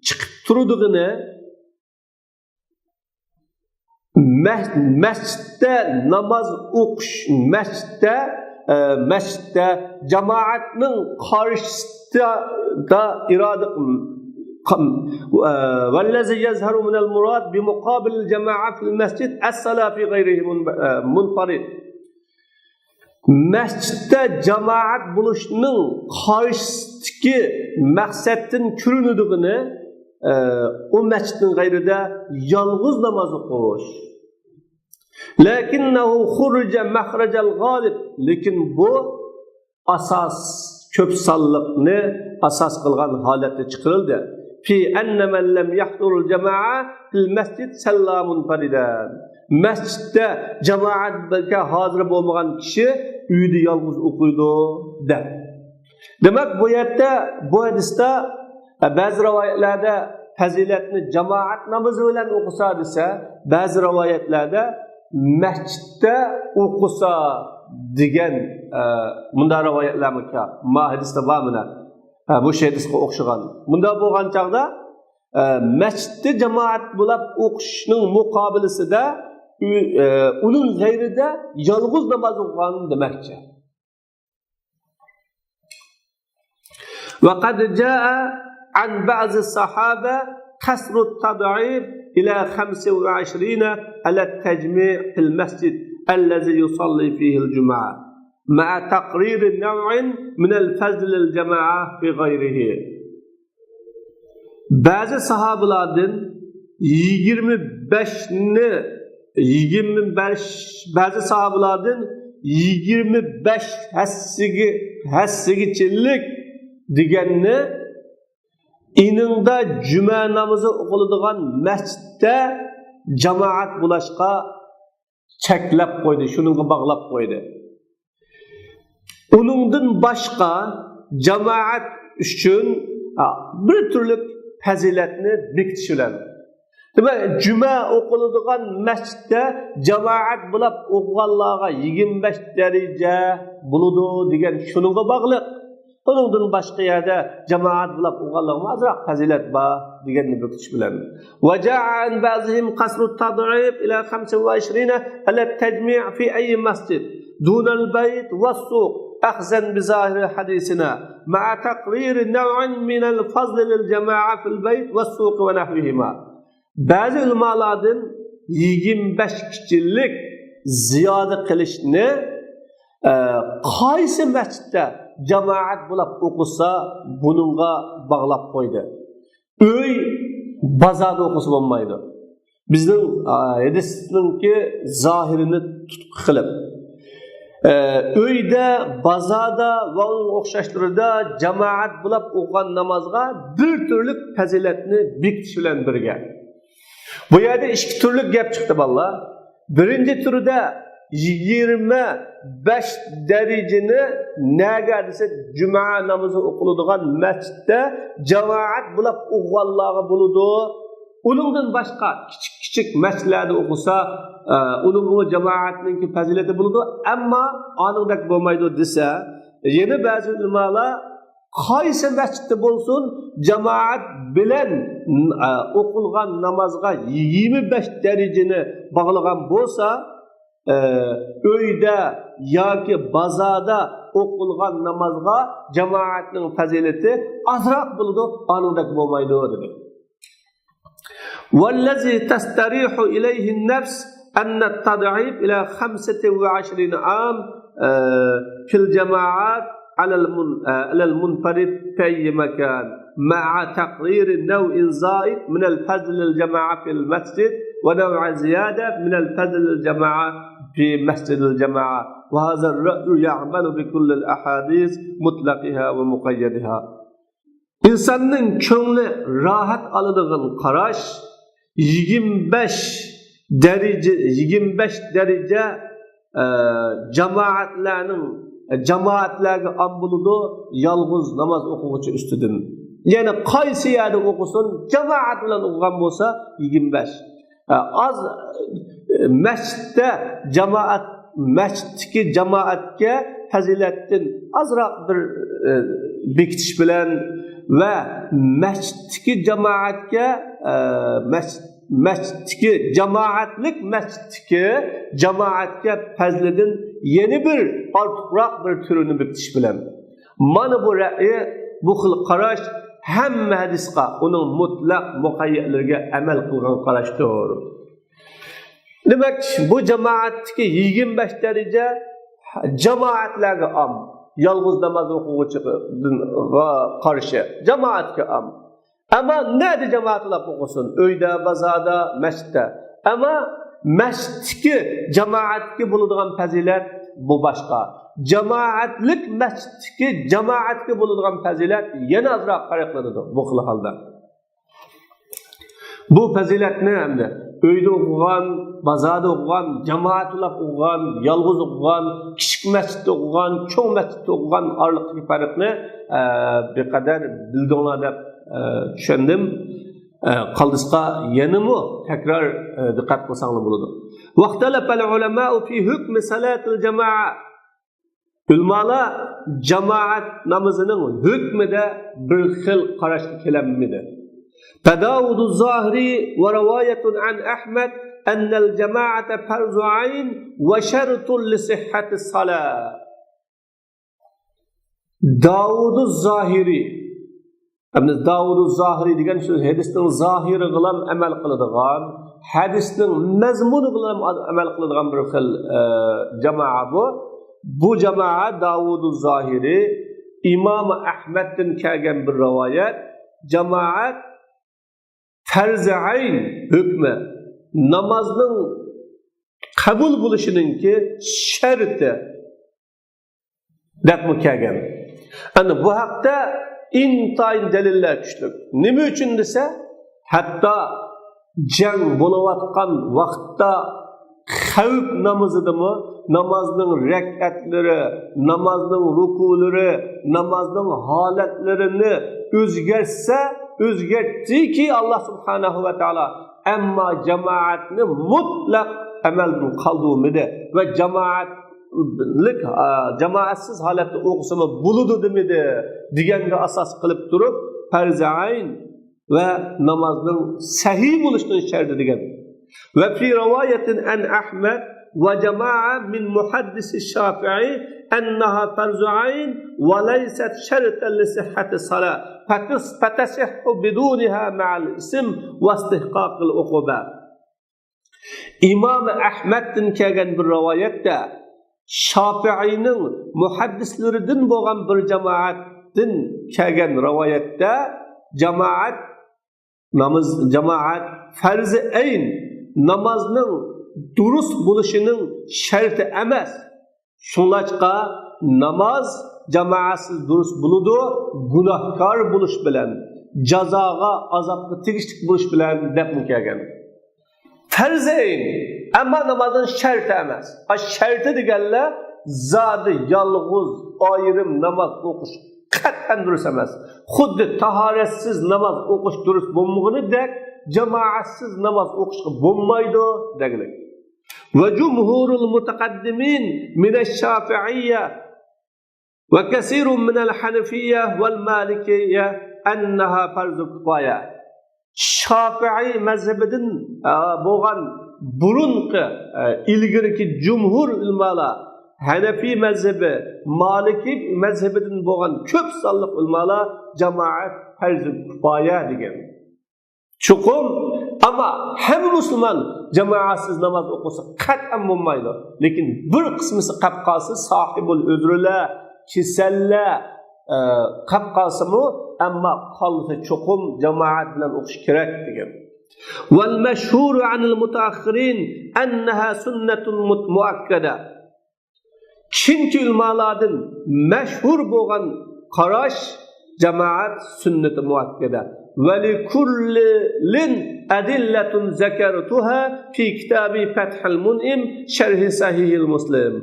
چىقىپ تۇرىدىغىنى، مەس-، مەسچىتتە ناماز ئوقۇش، مەسچىتتە ئە، مەسچىتتە جامائەتنىڭ قارشىسىدا ئىرادە، قام-، ئە، والذي يظهر من المراد بمقابل الجماعة في المسجد الصلاة في غيره من-، ئە، منفرد. مەسچىتتە جامائەت بولۇشنىڭ قارشىسىدىكى مەقسەتتىن كۆرۈنىدىغىنى، ئە، ئۇ مەسچىتنىڭ غەيرىدە يالغۇز ناماز ئوقۇش. لكنه خرج مخرج الغالب، لېكىن بۇ ئاساس، كۆپ سانلىقنى ئاساس قىلغان ھالەتتە چىقىرىلدى. في أن من لم يحضر الجماعة في المسجد صلى منفردا. مەسچىتتە جامائەتكە ھازىر بولمىغان كىشى ئۆيىدە يالغۇز ئوقۇيدۇ دەپ. دېمەك، بۇ يەردە، بۇ ھەدىستە، ئە، بەزى رىۋايەتلەردە پەزىلەتنى جامائەت نامىزى بىلەن ئوقۇسا دېسە، بەزى رىۋايەتلەردە مەسچىتتە ئوقۇسا دېگەن، ئە، مۇنداق رىۋايەتلەرمۇ كار. ما ھەدىستە بار مانا. ئە، بۇ شۇ ھەدىسقا ئوخشىغان. مۇنداق بولغان چاغدا، ئە، مەسچىتتە جامائەت بولاپ ئوقۇشنىڭ مۇقابىلىسىدە ئۆ-، ئە، ئۇنىڭ غەيرىدە يالغۇز ناماز ئوقۇغان دېمەكچى. وقد جاء عن بعض الصحابة قصر التضعيف إلى خمس وعشرين على التجميع في المسجد الذي يصلي فيه الجمعة مع تقرير نوع من الفضل للجماعة في غيره. بەزى ساھابىلاردىن يىگىرمە بەشنى، يىگىرمە بەش، بەزى ساھابىلاردىن يىگىرمە بەش ھەسسىگە، ھەسسىگىچىلىك دېگەننى ئېنىڭدا جۈمە نامىزى ئوقۇلىدىغان مەسچىتتە جامائەت بولۇشقا چەكلەپ قويدى، شۇنىڭغا باغلاپ قويدى. ئۇنىڭدىن باشقا جامائەت ئۈچۈن، ھا، بىر تۈرلۈك پەزىلەتنى بېكىتىش بىلەن. دېمەك، جۈمە ئوقۇلىدىغان مەسچىتتە جامائەت بولاپ ئوقۇغانلارغا يىگىرمە بەش دەرىجە بولىدۇ دېگەن شۇنىڭغا باغلىق. ئۇنىڭدىن باشقا يەردە جامائەت بولاپ ئوقۇغانلارغا ئازراق پەزىلەت بار دېگەننى بېكىتىش بىلەن. وجاء عن بعضهم قصر التضعيف إلى خمس وعشرين على التجميع في أي مسجد دون البيت والسوق أخذا بظاهر حديثنا مع تقرير نوع من الفضل للجماعة في البيت والسوق ونحوهما. بەزى ئۆلىمالاردىن يىگىرمە بەش كىچىلىك زىيادە قىلىشنى، ئە، قايسى مەسچىتتە جامائەت بولاپ ئوقۇسا، بۇنىڭغا باغلاپ قويدى. ئۆي، بازاردا ئوقۇسا بولمايدۇ. بىزنىڭ، ئە، ھەدىسنىڭكى زاھىرىنى تۇتقا قىلىپ، ئە، ئۆيدە، بازاردا ۋە ئۇنىڭغا ئوخشاشلىرىدا جامائەت بولاپ ئوقۇغان نامازغا بىر تۈرلۈك پەزىلەتنى بېكىتىش بىلەن بىرگە، بۇ يەردە ئىككى تۈرلۈك گەپ چىقتى، بالىلار. بىرىنچى تۈردە يىگىرمە بەش دەرىجىنى نەگە دېسە، جۈمە نامىزى ئوقۇلىدىغان مەسچىتتە جامائەت بولاپ ئوقۇغانلارغا بولىدۇ. ئۇنىڭدىن باشقا كىچىك كىچىك مەسچىتلەردە ئوقۇسا، ئە، ئۇنىڭغا جامائەتنىڭكى پەزىلىتى بولىدۇ، ئەمما ئانىڭدەك بولمايدۇ دېسە، يەنە بەزى ئۆلىمالار قايسى مەسچىتتە بولسۇن، جامائەت بىلەن، ئە، ئوقۇلغان نامازغا يىگىرمە بەش دەرىجىنى باغلىغان بولسا، ئە، ئۆيدە ياكى بازاردا ئوقۇلغان نامازغا جامائەتنىڭ پەزىلىتى ئازراق بولىدۇ، ئانىڭدەك بولمايدۇ، دېدى. والذي تستريح إليه النفس أن التضعيف إلى خمسة وعشرين عام، آه، في الجماعات على المن-، آه، على المنفرد في أي مكان، مع تقرير نوع زائد من الفضل للجماعة في المسجد، ونوع زيادة من الفضل للجماعة في مسجد الجماعة، وهذا الرأي يعمل بكل الأحاديث مطلقها ومقيدها. ئىنساننىڭ كۆڭلى راھەت ئالىدىغان قاراش، يىگىرمە بەش دەرىجە، يىگىرمە بەش دەرىجە، ئە، جامائەتلەرنىڭ، جامائەتلەرگە ئام بولىدۇ، يالغۇز ناماز ئوقۇغۇچى ئۈستىدىن. يەنى قايسى يەردە ئوقۇسۇن، جامائەت بىلەن ئوقۇغان بولسا، يىگىرمە بەش. ئە، ئاز، ئە، مەسچىتتە جامائەت، مەسچىتتىكى جامائەتكە پەزىلەتتىن ئازراق بىر، ئە، بېكىتىش بىلەن ۋە مەسچىتتىكى جامائەتكە، ئە، مەسچىت مەسچىتتىكى، جامائەتلىك مەسچىتتىكى جامائەتكە پەزلىدىن يەنە بىر ئارتۇقراق بىر تۈرىنى بېكىتىش بىلەن. مانا بۇ رەئي، بۇ خىل قاراش ھەممە ھەدىسقا، ئۇنىڭ مۇتلەق مۇقەييەتلىرىگە ئەمەل قىلغان قاراشتۇر. دېمەك، بۇ جامائەتتىكى يىگىرمە بەش دەرىجە جامائەتلەرگە ئام. يالغۇز ناماز ئوقۇغۇچىغا قارشى جامائەتكە ئام. ئەمما نەدە جامائەت بولۇپ ئوقۇسۇن؟ ئۆيدە، بازاردا، مەسچىتتە. ئەمما مەسچىتتىكى جامائەتكە بولىدىغان پەزىلەت بۇ باشقا. جامائەتلىك مەسچىتتىكى جامائەتكە بولىدىغان پەزىلەت يەنە ئازراق پەرقلىنىدۇ بۇ خىل ھالدا. بۇ پەزىلەتنى ئەمدى ئۆيدە ئوقۇغان، بازاردا ئوقۇغان، جامائەت بىلەن ئوقۇغان، يالغۇز ئوقۇغان، كىچىك مەسچىتتە ئوقۇغان، چوڭ مەسچىتتە ئوقۇغان ئارىلىقتىكى پەرقنى، ئە، بىر قەدەر بىلدىڭلار دەپ، ئە، چۈشەندىم. ئە، قالدىسىغا يەنىمۇ تەكرار، ئە، دىققەت قىلساڭلار بولىدۇ. واختلف العلماء في حكم صلاة الجماعة. ئۆلىمالار جامائەت نامىزىنىڭ ھۆكمىدە بىر خىل قاراشقا كېلەلمىدى. فداود الظاهري ورواية عن أحمد أن الجماعة فرض عين وشرط لصحة الصلاة. داۋۇد زاھىرى، ئەمدى داۋۇد زاھىرى دېگەن سۆز ھەدىسنىڭ زاھىرىغىلا ئەمەل قىلىدىغان، ھەدىسنىڭ مەزمۇنىغىلا ئەمەل قىلىدىغان بىر خىل، ئە، جامائە بۇ. بۇ جامائە داۋۇد زاھىرى، ئىمام ئەھمەدتىن كەلگەن بىر رىۋايەت، جامائەت پەرزى ئەين ھۆكمى، نامازنىڭ قەبۇل بولۇشىنىڭكى شەرتى دەپمۇ كەلگەن. ئەنە بۇ ھەقتە ئىنتايىن دەلىللەر كۈچلۈك. نېمە ئۈچۈن دېسە، ھەتتا جەڭ بولۇۋاتقان ۋاقىتتا خەۋپ نامىزىدىمۇ نامازنىڭ رەكئەتلىرى، نامازنىڭ رۇكۇلىرى، نامازنىڭ ھالەتلىرىنى ئۆزگەرتسە، ئۆزگەرتتىكى، ئاللا سۇبھانەھۇ ۋە تائالا، ئەمما جامائەتنى مۇتلەق ئەمەلدىن قالدۇرمىدى ۋە جامائەتلىك، ئا، جامائەتسىز ھالەتتە ئوقۇسىمۇ بولىدۇ دېمىدى دېگەنگە ئاساس قىلىپ تۇرۇپ، پەرزى ئەين ۋە نامازنىڭ سەھىھ بولۇشىنىڭ شەرتى دېگەن. وفي رواية عن أحمد وجماعة من محدث الشافعي أنها فرض عين وليست شرطا لصحة الصلاة فتصح بدونها مع الإثم واستحقاق العقوبة. ئىمام ئەھمەدتىن كەلگەن بىر رىۋايەتتە، شافىئىينىڭ مۇھەددىسلىرىدىن بولغان بىر جامائەتتىن كەلگەن رىۋايەتتە، جامائەت ناماز، جامائەت پەرزى ئەين نامازنىڭ دۇرۇس بولۇشىنىڭ شەرتى ئەمەس. شۇڭلاشقا ناماز جامائەتسىز دۇرۇس بولىدۇ، گۇناھكار بولۇش بىلەن، جازاغا، ئازابقا تېگىشلىك بولۇش بىلەن دەپمۇ كەلگەن. پەرزى ئەين، ئەمما نامازنىڭ شەرتى ئەمەس. ئا، شەرتى دېگەنلەر زادى يالغۇز ئايرىم ناماز ئوقۇش قەتئەن دۇرۇس ئەمەس. خۇددى تاھارەتسىز ناماز ئوقۇش دۇرۇس بولمىغىنىدەك، جامائەتسىز ناماز ئوقۇشقا بولمايدۇ دېگىلى. وجمهور المتقدمين من الشافعية وكثير من الحنفية والمالكية أنها فرض كفاية. شافىئىي مەزھىپىدىن، ئە، بولغان بۇرۇنقى، ئە، ئىلگىرىكى جۇمھۇر ئۆلىمالار، ھەنەفىي مەزھىپى، مالىكىي مەزھىپىدىن بولغان كۆپ سانلىق ئۆلىمالار جامائەت پەرزى كۇپايە دېگەن. چوقۇم، ئەمما ھەممە مۇسۇلمان جامائەتسىز ناماز ئوقۇسا قەتئەن بولمايدۇ. لېكىن بىر قىسمىسى قاپ قالسا، ساھىبۇل ئۆزرىلەر، كېسەللەر، ئە، قاپ قالسىمۇ، ئەمما قالمىسا چوقۇم جامائەت بىلەن ئوقۇش كېرەك دېگەن. والمشهور عن المتأخرين أنها سنة مت-، مؤكدة. كېيىنكى ئۆلىمالاردىن مەشھۇر بولغان قاراش جامائەت سۈننىتى مۇئەككەدە. ولكل أدلة ذكرتها في كتاب فتح المنعم شرح صحيح مسلم.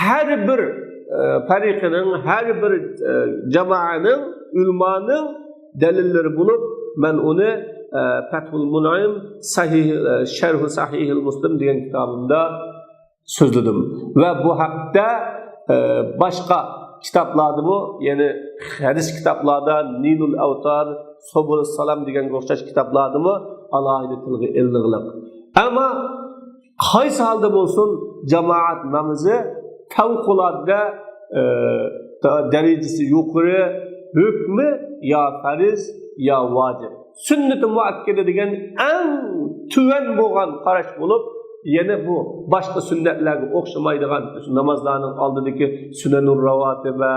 ھەر بىر، ئە، پەرىقىنىڭ، ھەر بىر، ئە، جامائەنىڭ، ئۆلىمانىڭ دەلىللىرى بولۇپ، مەن ئۇنى، ئە، فەتھۇل مۇنئىم سەھىھ، ئە، شەرھۇ سەھىھىل مۇسلىم دېگەن كىتابىمدا سۆزلىدىم. ۋە بۇ ھەقتە، ئە، باشقا كىتابلاردىمۇ، يەنى ھەدىس كىتابلاردا نىيلۇل ئەۋتار، سۇبۇلۇس سالام دېگەنگە ئوخشاش كىتابلاردىمۇ ئالاھىدە تىلغا ئېلىنغلىق. ئەمما قايسى ھالدا بولسۇن، جامائەت نامىزى پەۋقۇلئاددە، ئە، دەرىجىسى يۇقىرى، ھۆكمى يا پەرز، يا ۋاجىپ. سۈننىتى مۇئەككەدە دېگەن ئەڭ تۆۋەن بولغان قاراش بولۇپ، يەنە بۇ باشقا سۈننەتلەرگە ئوخشىمايدىغان، نامازلارنىڭ ئالدىدىكى سۈنەنۇر راۋاتىبە،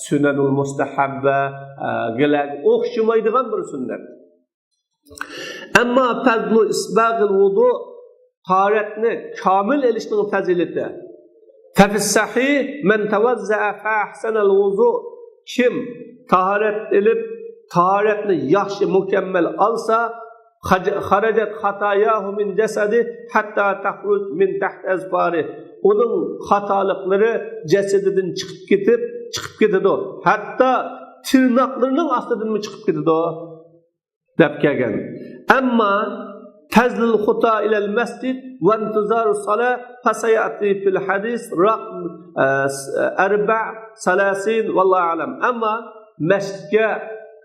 سۈنەنۇل مۇستەھەببە، ئە، گىلەرگە ئوخشىمايدىغان بىر سۈننەت. ئەمما فەزلۇ ئىسباغىل ۋۇدۇ، تاھارەتنى كامىل ئېلىشنىڭ پەزىلىتى. فەفىسسەھىھ مەن تەۋەززەئە فەئەھسەنەل ۋۇزۇ، كىم تاھارەت ئېلىپ، تاھارەتنى ياخشى، مۇكەممەل ئالسا، خەج-، خەرەجەت خاتاياھۇ مىن جەسەدىھ ھەتتا تەخرۇج مىن تەھتى ئەزفارىھ، ئۇنىڭ خاتالىقلىرى جەسىتىدىن چىقىپ كېتىپ، چىقىپ كېتىدۇ، ھەتتا تىرناقلىرىنىڭ ئاستىدىنمۇ چىقىپ كېتىدۇ، دەپ كەلگەن. ئەمما فەزلۇل خۇتا ئىلەل مەسجىد ۋەنتىزارۇس سالا فەسەيەتى فىل ھەدىس رەقم، ئە، ئەربە سەلاسىن، ۋاللاھۇ ئەلەم. ئەمما مەسچىتكە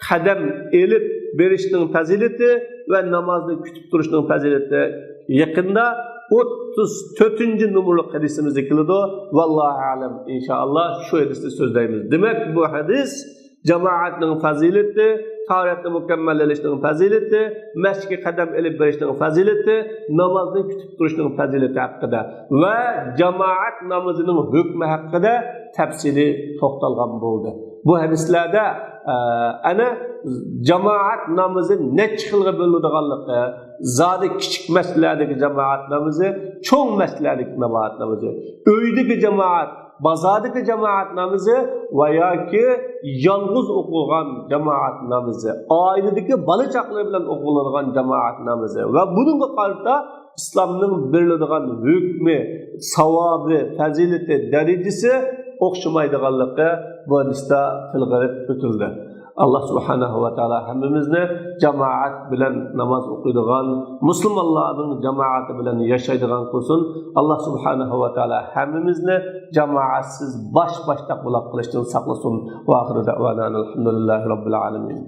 قەدەم ئېلىپ بېرىشنىڭ پەزىلىتى ۋە نامازنى كۈتۈپ تۇرۇشنىڭ پەزىلىتى يېقىندا ئوتتۇز تۆتىنچى نومۇرلۇق ھەدىسىمىزدە كېلىدۇ. ۋاللاھۇ ئەلەم، ئىنشائاللا شۇ ھەدىسنى سۆزلەيمىز. دېمەك، بۇ ھەدىس جامائەتنىڭ پەزىلىتى، تاھارەتنى مۇكەممەل ئېلىشنىڭ پەزىلىتى، مەسچىتكە قەدەم ئېلىپ بېرىشنىڭ پەزىلىتى، نامازنى كۈتۈپ تۇرۇشنىڭ پەزىلىتى ھەققىدە ۋە جامائەت نامىزىنىڭ ھۆكمى ھەققىدە تەپسىلىي توختالغان بولدى. بۇ ھەدىسلەردە، ئە، ئەنە جامائەت نامىزى نەچچە خىلغا بۆلۈنىدىغانلىقى، زادى كىچىك مەسچىتلەردىكى جامائەت نامىزى، چوڭ مەسچىتلەردىكى جامائەت نامىزى، ئۆيدىكى جامائەت، بازاردىكى جامائەت نامىزى ۋە ياكى يالغۇز ئوقۇلغان جامائەت نامىزى، ئائىلىدىكى بالا چاقىلار بىلەن ئوقۇلىدىغان جامائەت نامىزى ۋە بۇنىڭغا قارىتا ئىسلامنىڭ بېرىلىدىغان ھۆكمى، ساۋابى، پەزىلىتى، دەرىجىسى ئوخشىمايدىغانلىقى بۇ ھەدىستە تىلغا ئېلىپ ئۆتۈلدى. ئاللا سۇبھانەھۇ ۋە تائالا ھەممىمىزنى جامائەت بىلەن ناماز ئوقۇيدىغان، مۇسۇلمانلارنىڭ جامائەتى بىلەن ياشايدىغان قىلسۇن. ئاللا سۇبھانەھۇ ۋە تائالا ھەممىمىزنى جامائەتسىز باش-باشتاق بولاپ قېلىشتىن ساقلىسۇن. ۋە ئاخىرۇ دەئۋانا ئەنىلھەمدۇلىللاھى رەببىل ئالەمىن.